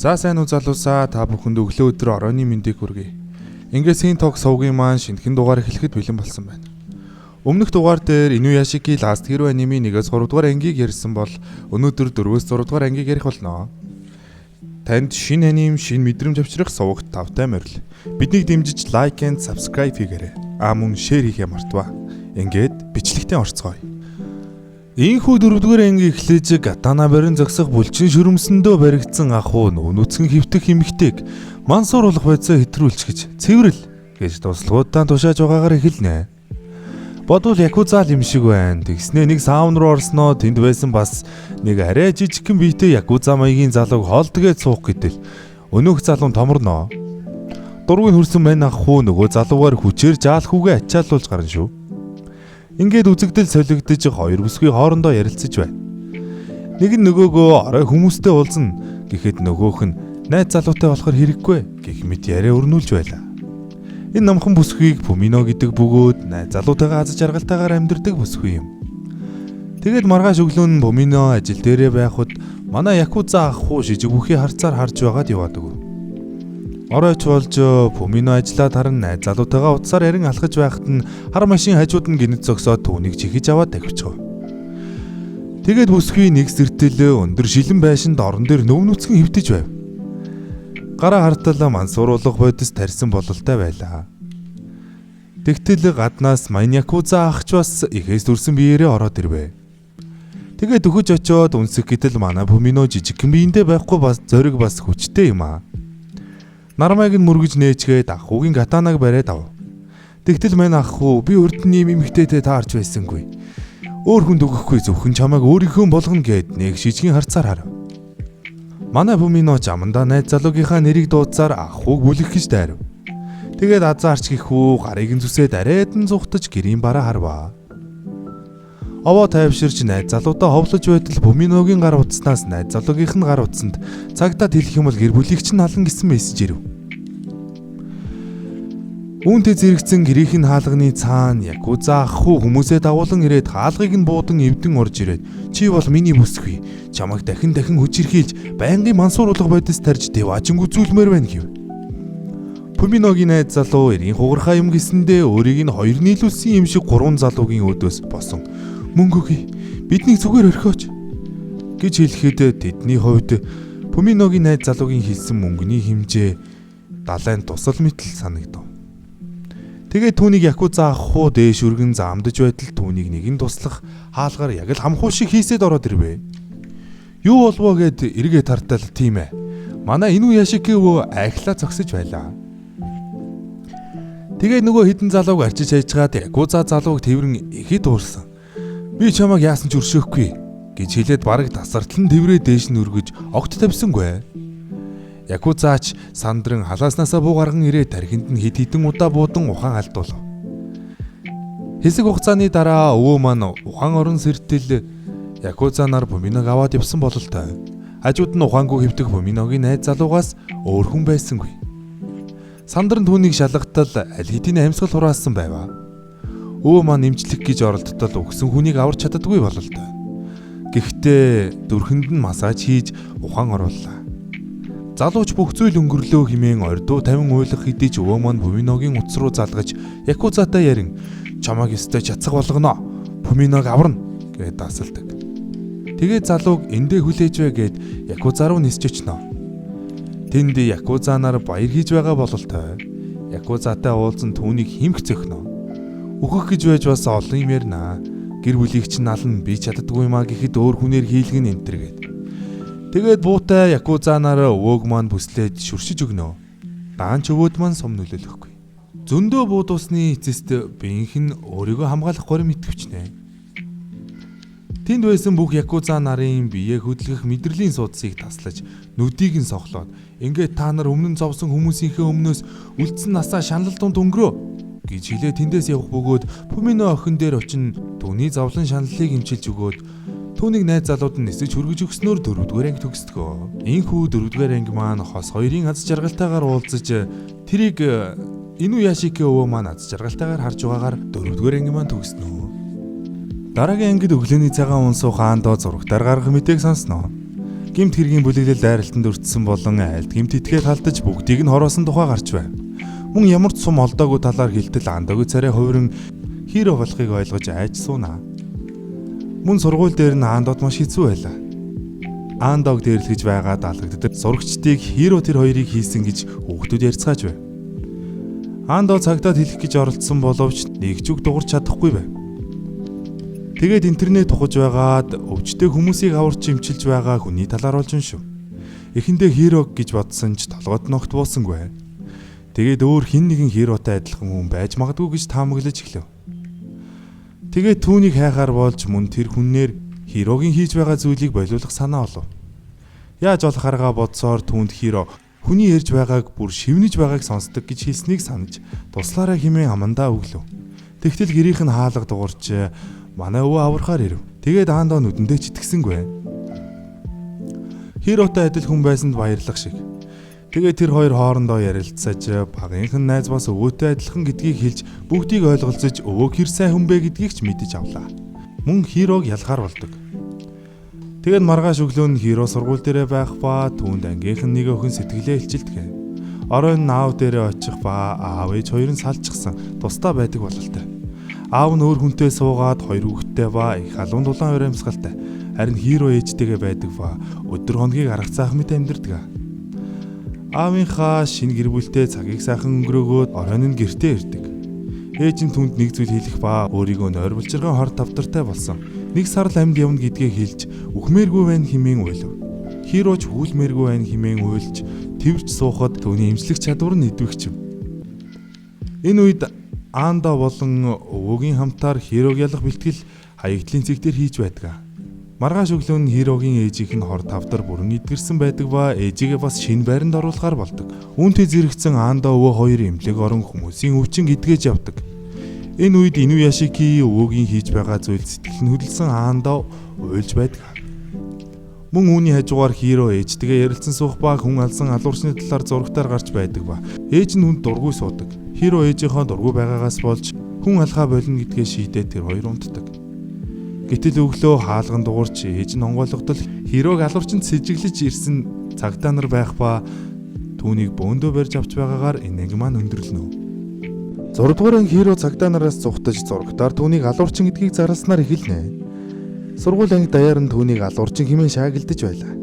За сайн уу залуусаа, та бүхэнд өглөө өдөр оройн мэндийг хүргэе. Ингээд Син Тог сувгийн маань шинэхэн дугаар эхлэхэд бэлэн болсон байна. Өмнөх дугаар дээр Инuyashiki Last Hero анимын 1-ээс 3 дугаар ангийг ярьсан бол өнөөдөр 4-өөс 6 дугаар ангийг ярих болно. Танд шинэ аним, шинэ мэдрэмж авчрах сувагт тавтай морил. Биднийг дэмжиж like and subscribe хийгээрэй. А мөн share хийхээ мартваа. Ингээд бичлэгтээ орцгоё. Ийхүү дөрөвдүгээр анги эхлэж катана барин зогсох булчин шүрмсэндөө баригдсан ах уу нүцгэн хөвтөх эмэгтэйг мансууруулах байцаа хэтрүүлч гэж цэврэл гэж туслахуутаа тушааж байгаагаар эхэлнэ. Бодвол якуза л юм шиг байна. Тэгснээ нэг саун руу орсноо тэнд байсан бас нэг арай жижигхэн биетэй якуза маягийн залууг хоолдгээд суух гэтэл өнөөх залуу нь томорноо. Дургүй хөрсөн мань ах хүү нөгөө залуугаар хүчээр жаалхүүгээ ачаалуулж гарна шүү. Ингээд үзэгдэл солигдож хоёр бүсгүй хоорондоо ярилцаж байна. Нэг нь нөгөөгөө орой хүмүүстэй уулзна гэхэд нөгөөх нь найз залуутай болохоор хэрэггүй гэх мэт яриа өрнүүлж байлаа. Энэ намхан бүсгүйг Пумино гэдэг бөгөөд найз залуутайгаа аз жаргалтайгаар амьдардаг бүсгүй юм. Тэгээд маргааш өглөө нь Пумино ажил дээрээ байхад манай якуза ах хуу шижиг бүхий харцаар харж байгаад яваад өгөв. Оройч болж Пумино ажиллаа таран найз залуутайгаа утсаар ярин алхаж байхад нь хар машин хажууд нь гинэт зогсоод түүнийг чихэж аваад давхичихв. Тэгээд бүсгүй нэг сэртэл өндөр шилэн байшинд орон дээр нөв нүцгэн хэвтэж байв. Гараа хартал мансууруулах бодис тарьсан бололтой байлаа. Тэгтэл гаднаас маньякуза ахч бас ихээс дүрсэн биеэрээ ороод ирвэ. Тэгээд дөхөж очиод үнсэх гэтэл манай Пумино жижигхэн биендээ байхгүй бас зориг бас хүчтэй юм аа. Нармайг нь мөргөж нээчгээд ах хүүгийн катанаг бариад ав. Тэгтэл мань ах хүү би урд нь ийм эмэгтэйтэй таарч байсангүй. Өөр хүнд өгөхгүй, зөвхөн чамайг өөрийнхөө болгоно гэд нэг шижгийн харцаар харав. Манай Пумино жамандаа найз залуугийнхаа нэрийг дуудсаар ах хүүг бүлэх гэж дайрав. Тэгээд азаарч гих хүү гарыг нь зүсээд арайд нь зугтаж гэрийн бараа харваа. Овоо тайвширч найз залуудаа ховлож байтал Пуминогийн гар утаснаас найз залуугийнх нь гар утсанд цагдаад хэлэх юм бол гэр бүлийг чинь алан гэсэн мессеж ирэв. Үүнтэй зэрэгцэн гэрийнх нь хаалганы цаана якуза ах хүү хүмүүсээ дагуулan ирээд хаалгыг нь буудан эвдэн орж ирээд чи бол миний бүсгүй, чамайг дахин дахин хүчирхийлж байнгын мансууруулах бодис тарж дэважин үзүүлмээр байна гэв. Пуминогийн найз залуу эрийн хугархаа юм гэсэндээ өөрийг нь хоёр нийлүүлсэн юм шиг гурван залуугийн өөдөөс босон мөнгө өгье, биднийг зүгээр орхиоч гэж хэлэхэд тэдний хувьд Пуминогийн найз залуугийн хэлсэн мөнгөний хэмжээ далайн тусал мэтэл санагдав. Тэгээд түүнийг якуза ах хуу дээш өргөн заамдаж байтал түүнийг нэгэн туслах хаалгаар яг л хамхуу шиг хийсэд ороод ирвэ. Юу болвоо гэд эргээ тартал тийм ээ. Манай Инuyashiki өвөө айхлаа зогсож байлаа. Тэгээд нөгөө хідэн залууг арчиж хайжгаад якуза залууг тэврэн ихэд уурсан. Би чамайг яасан ч өршөөхгүй гэж хэлээд бараг тасартлан тэврээ дээш нь өргөж огт тавьсангүй. Якузаач сандран халааснасаа буу гарган ирээ тархинд нь хэд хэдэн удаа буудан ухаан алдуулав. Хэсэг хугацааны дараа өвөө маань ухаан орон сэртэл якуза нар Пуминог аваад явсан бололтой. Хажууд нь ухаангүй хэвтэх Пуминогийн найз залуугаас өөр хүн байсангүй. Сандран түүнийг шалгатал аль хэдийн амьсгал хураасан байваа. Өвөө маань эмчлэх гэж оролдтол өгсөн хүнийг аварч чаддаггүй бололтой. Гэхдээ зүрхэнд нь массаж хийж ухаан орууллаа. Залууч бүх зүйл өнгөрлөө хэмээн ордуу тавин уйлах хэдий ч өвөө маань Пуминогийн утас руу залгаж якузатай ярин чамайг өстой чацах болгоно. Пуминог аварна гэд дасалдаг. Тэгээд залууг эндээ хүлээж бай гэд якуза руу нисэж очно. Тэнд якуза нар баяр хийж байгаа бололтой. Якузатай уулзан түүнийг химх зөхнө. Үхэх гэж байж бас олон юм ярина. Гэр бүлийг чинь ална, би чаддаггүй юмаа гэхэд өөр хүнээр хийлгэн энтер гэд. Тэгээд буутай якуза нар өвөөг маань бүслээд шүршиж өгнө. Даанч өвөөд маань сум нөлөөлөхгүй. Зөндөө буудусны эцэст биеийнх нь өөрийгөө хамгаалах горим итгэвчнэ. Тэнд байсан бүх якуза нарын бие хөдлөх мэдрэлийн судсыг таслаж нүдийг нь сохлоод ингээд та нар өмнө нь зовсон хүмүүсийнхээ өмнөөс үлдсэн насаа шаналл дунд өнгөрөө гэж хэлээ тэндээс явах бөгөөд Пумино охин дээр очин түүний зовлон шаналлыг эмчилж өгөөд түүнийг найз залууд нь нисэж хүргэж өгснөөр дөрөвдүгээр анги төгсдгөө. Ийхүү дөрөвдүгээр анги маань хос хоёрын аз жаргалтайгаар уулзаж тэрийг Инuyashiki өвөө маань аз жаргалтайгаар харж байгаагаар дөрөвдүгээр анги маань төгснө. Дараагийн ангид өглөөний цагаан унсуу хаандоо зурагтаар гаргах мэдээг сонсноо. Гэмт хэргийн бүлэглэл дайралтанд өртсөн болон айлд гэмт итгээд халдаж бүгдийг нь хороосон тухай гарч байв. Мөн ямар ч сум олдоогүй талаар хэлтэл Андогийн царай хувиран Хиро болохыг ойлгож айж сууна. Мөн сургууль дээр нь Андод маш хэцүү байлаа. Андог дээрлэж байгаа далагддаг зурагчдыг Хиро тэр хоёрыг хийсэн гэж хүүхдүүд ярьцгааж байв. Андо цагдаад хэлэх гэж оролдсон боловч нэг ч үг дуурч чадахгүй байв. Тэгээд интернет ухаж байгаад өвчтэй хүмүүсийг аварч имчилж байгаа хүний талаар болж шүү. Эхэндээ Хиро гэж бодсон ч толгойд нь огт буусангүй. Тэгээд өөр хэн нэгэн Хиротой адилхан хүн байж магадгүй гэж таамаглаж эхлэв. Тэгээд түүнийг хайхаар болж мөн тэр хүннээр Хирогийн хийж байгаа зүйлийг болиулах санаа олов. Яаж олох аргаа бодсоор түүнд Хиро хүний ярьж байгааг бүр шивнэж байгааг сонсдог гэж хэлснийг санаж туслаараа хэмээн амандаа өглөө. Тэгтэл гэрийнх нь хаалга дуурч манай өвөө аврахаар ирэв. Тэгээд Андо нүдэндээ ч итгэсэнгүй. Хиротой адил хүн байсанд баярлах шиг. Тэгээд тэр хоёр хоорондоо ярилцаж багынх нь найз бас өвөөтэй адилхан гэдгийг хэлж бүгдийг ойлголцож өвөө хэр сайн хүн бэ гэдгийг ч мэдэж авлаа. Мөн Хирог ялгаар болдог. Тэгээд маргааш өглөө нь Хиро сургууль дээрээ байх ба түүнд ангийнх нь нэг охин сэтгэлээ илчилдэг. Оройн аав дээрээ очих ба аав ээж хоёр нь салчихсан тусдаа байдаг бололтой. Аав нь өөр хүнтэй суугаад хоёр хүүхэдтэй ба их халуун дулаан орой амьсгалтай. Харин Хиро ээжтэйгээ байдаг ба өдөр хоногийг арга заах мэт амьдардаг. Аавынхаа шинэ гэр бүлтэй цагийг сайхан өнгөрөөгөөд оройн нь гэртээ ирдэг. Ээж нь түнд нэг зүйл хэлэх ба өөрийгөө нойр булчиргаан хор тавдартай болсон. Нэг сар л амьд явна гэдгээ хэлж үхмээргүй байна хэмээн уйлав. Хиро ч хүлмээргүй байна хэмээн уйлж тэрч суухад түүний эмчлэх чадвар нь идэвхжив. Энэ үед Анда болон өвөөгийн хамтаар Хирог ялах бэлтгэл хаягдлын цэг дээр хийж байдаг. Маргааш өглөө нь Хирогийн ээжийнх нь хор тавдар бүрэн эдгэрсэн байдаг ба ээжигээ бас шинэ байранд оруулахаар болдог. Үүнтэй зэрэгцэн Анда өвөө хоёр эмнэлэг орон хүмүүсийн өвчин эдгэж явдаг. Энэ үед Инуяшики өвөөгийн хийж байгаа зүйл сэтгэл нь хөдөлсөн Анда уйлж байдаг. Мөн үүний хажуугаар Хиро ээжтэйгээ ярилцсан суух ба хүн алсан алуурчны талаар зурагтаар гарч байдаг ба ээж нь хүнд дургүй суудаг. Хиро ээжийнхөө дургүй байгаагаас болж хүн алхаа болно гэдгээ шийдээд тэр хоёр унтдаг. Гэтэл өглөө хаалган дуурч ээж нь онгойлгодол Хирог алуурчинд сэжиглэж ирсэн цагдаа нар байх ба түүнийг бөөндөө барьж авч байгаагаар энэ анги маань өндөрлөнө. 6 дугаар анги Хиро цагдаа нараас зугтаж зурагтаар түүнийг алуурчин гэдгийг зарласнаар эхэлнэ. Сургууль анги даяар нь түүнийг алуурчин хэмээн шаагилдаж байлаа.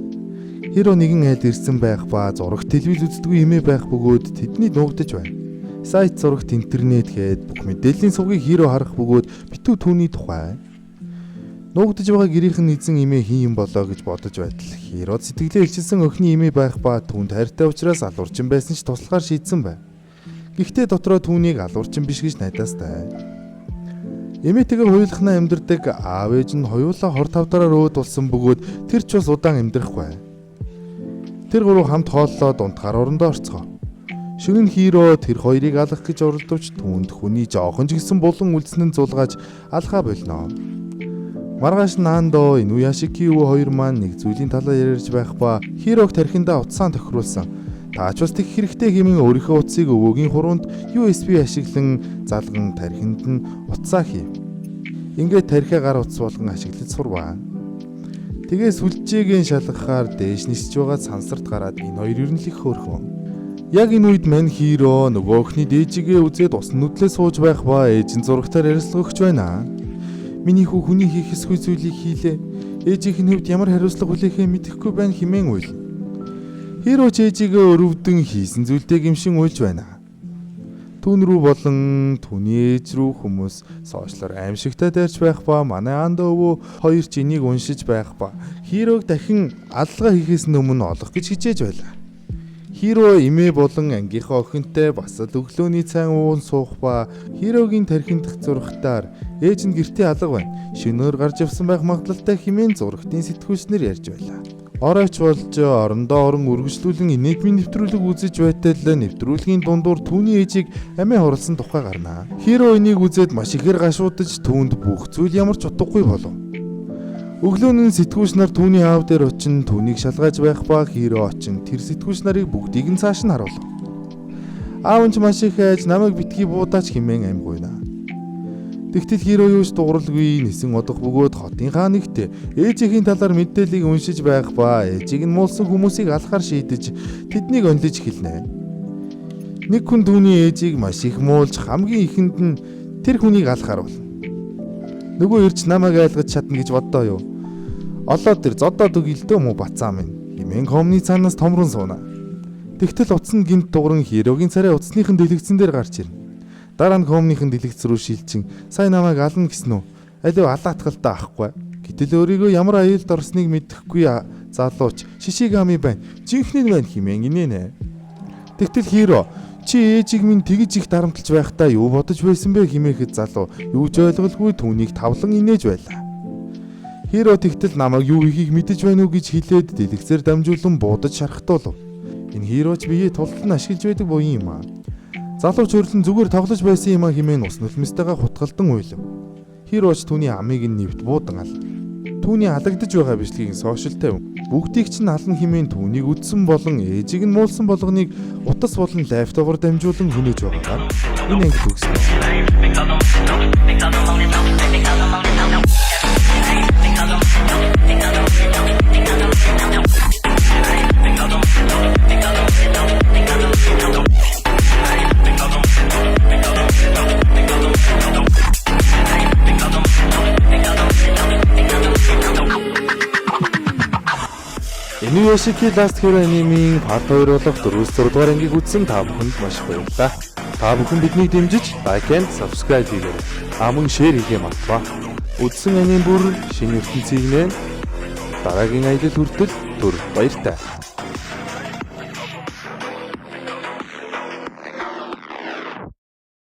Хиро нэгэн айлд ирсэн байх ба зурагт телевиз үздэггүй хэмээ байх бөгөөд тэдний нуугдаж байна. Сайт зурагт интернет гээд бүх мэдээллийн сувгийг Хиро харах бөгөөд битүү түүний тухай нуугдаж байгаа гэрийнх нь эзэн эмээ хин юм болоо гэж бодож байтал Хирод сэтгэлээ илчилсэн охины эмээ байх ба түүнд хайртай учраас алуурчин байсан ч туслахаар шийдсэн байв. Гэхдээ дотроо түүнийг алуурчин биш гэж найдаастай. Эмээтэйгээ хуйлахнаа амьдардаг аав ээж нь хоёулаа хор тавдараар өөд болсон бөгөөд тэр ч бас удаан амьдрахгүй. Тэр гурав хамт хооллоод унтахаар орондоо орцгоо. Шөнө нь Хиро тэр хоёрыг алах гэж оролдовч түүнд хүний жоохон ч гэсэн булан үлдсэн нь зулгааж алхаа болно. Маргааш нь Андо Инуяшики өвөө хоёр маань нэг зүйлийн талаар ярьж байх ба Хирог тархиндаа утсаа тохируулсан. Таач бас тэгэх хэрэгтэй хэмээн өөрийнхөө утсыг өвөөгийн хуруунд USB ашиглан залган тархинд нь утсаа хийв. Ингээд тархиа гар утас болгон ашиглаж сурваа. Тэгээ сүлжээгийн шалгахаар дээш нисэж байгаа сансарт гараад энэ хоёр ер нь л их хөөрхөн. Яг энэ үед мань Хиро нөгөө охины дээжигээ үзээд усан нүдлээ сууж байх ба ээж нь зурагтаар ярилцлага өгч байна. Миний хүү хүний хийх ёсгүй зүйлийг хийлээ. Ээжийнх нь хувьд ямар хариуцлага хүлээхээ мэдэхгүй байна хэмээн уйл. Хиро ч ээжигээ өрөвдөн хийсэн зүйлдээ гэмшин уйлж байна. Түүн рүү болон түүний ээж рүү хүмүүс сошиалар аимшигтай дайрч байх ба манай Андо өвөө хоёр ч энийг уншиж байх ба Хирог дахин аллага хийхээс өмнө олох гэж хичээж байлаа. Хиро эмээ болон ангийнхаа охинтой бас л өглөөний цайн уун суух ба Хирогийн тархиндах зурагтаар ээж нь гэртээ алга байна. Шөнөөр гарч явсан байх магадлалтай хэмээн зурагтын сэтгүүлчнэр ярьж байлаа. Оройч болж орондоо орон үргэлжлүүлэн инээдмийн нэвтрүүлэг үзэж байтал нэвтрүүлгийн дундуур түүний ээжийг амиа хурласан тухай гарна. Хиро энийг үзээд маш ихээр гашуудаж түүнд бүх зүйл ямар ч утгагүй болов. Өглөө нь сэтгүүлч нар түүний аав дээр очин түүнийг шалгааж байх ба Хиро очин тэр сэтгүүлч нарыг бүгдийг нь цааш нь харуулв. Аав нь ч маш их айж намайг битгий буудаач хэмээн амьгуйна. Тэгтэл Хиро юуш дууралгүй нисэн одох бөгөөд хотын хаан нэгт ээжийн талаар мэдээллийг уншиж байх ба ээжийг нь муулсан хүмүүсийг алахаар шийдэж тэднийг онилж эхэлнэ. Нэг хүн түүний ээжийг маш их муулж хамгийн ихэнд нь тэр хүнийг алахаар болно. Нөгөө ирж намайг айлгаж чадна гэж боддоо юу? Олоод тэр зодоод өгье л дөө мó бацаа минь хэмээн комны цаанаас томрон сууна. Тэгтэл утас нь гинт дугран Хирогийн царай утасныхын дэлгэцэн дээр гарч ирнэ. Дараа нь комныхын дэлгэц рүү шилжин сая намайг ална гэсэн үү? Алив алаатгалдаа ахгүй. Гэтэл өөрийгөө ямар аюулд орсныг мэдэхгүй залууч Шишигами байна. Жинхнэ нь байна хэмээн инээнэ. Тэгтэл Хиро чи ээжийг минь тэгж их дарамтлж байхдаа юу бодож байсан бэ хэмээхэд залуу юу ч ойлголгүй түүнийг тавлан инээж байлаа. Хиро тэгтэл намайг юу хийхийг мэдэж байна уу гэж хэлээд дэлгэцээр дамжуулан буудаж шархтуулав. Энэ Хироч биеэ тултал нь ашиглаж байдаг буян юм аа. Залууч хөрлөн зүгээр тоглож байсан юм аа хэмээн ус нулимстайгаа хутгалдан уйлав. Хироч түүний амыг нь нэвт буудан ал. Түүний алагдаж байгаа бичлэгийг сошиал тавь. Бүгдийг чинь ална хэмээн түүнийг үдсэн болон ээжийг нь муулсан болгоныг утас болон лаптопоор дамжуулан хөнөөж байгаагаар энэ анги төгснө. Inuyashiki Last Hero анимын Part 2 болох 4-6 дугаар ангийг үзсэн та бүхэнд маш их баярлалаа. Та бүхэн биднийг дэмжиж like and subscribe хийгээрэй. А мөн share хийхээ мартваа. Үзсэн аним бүр шинэ ертөнцийг нэ дараагийн аялал хүртэл түр баяртай.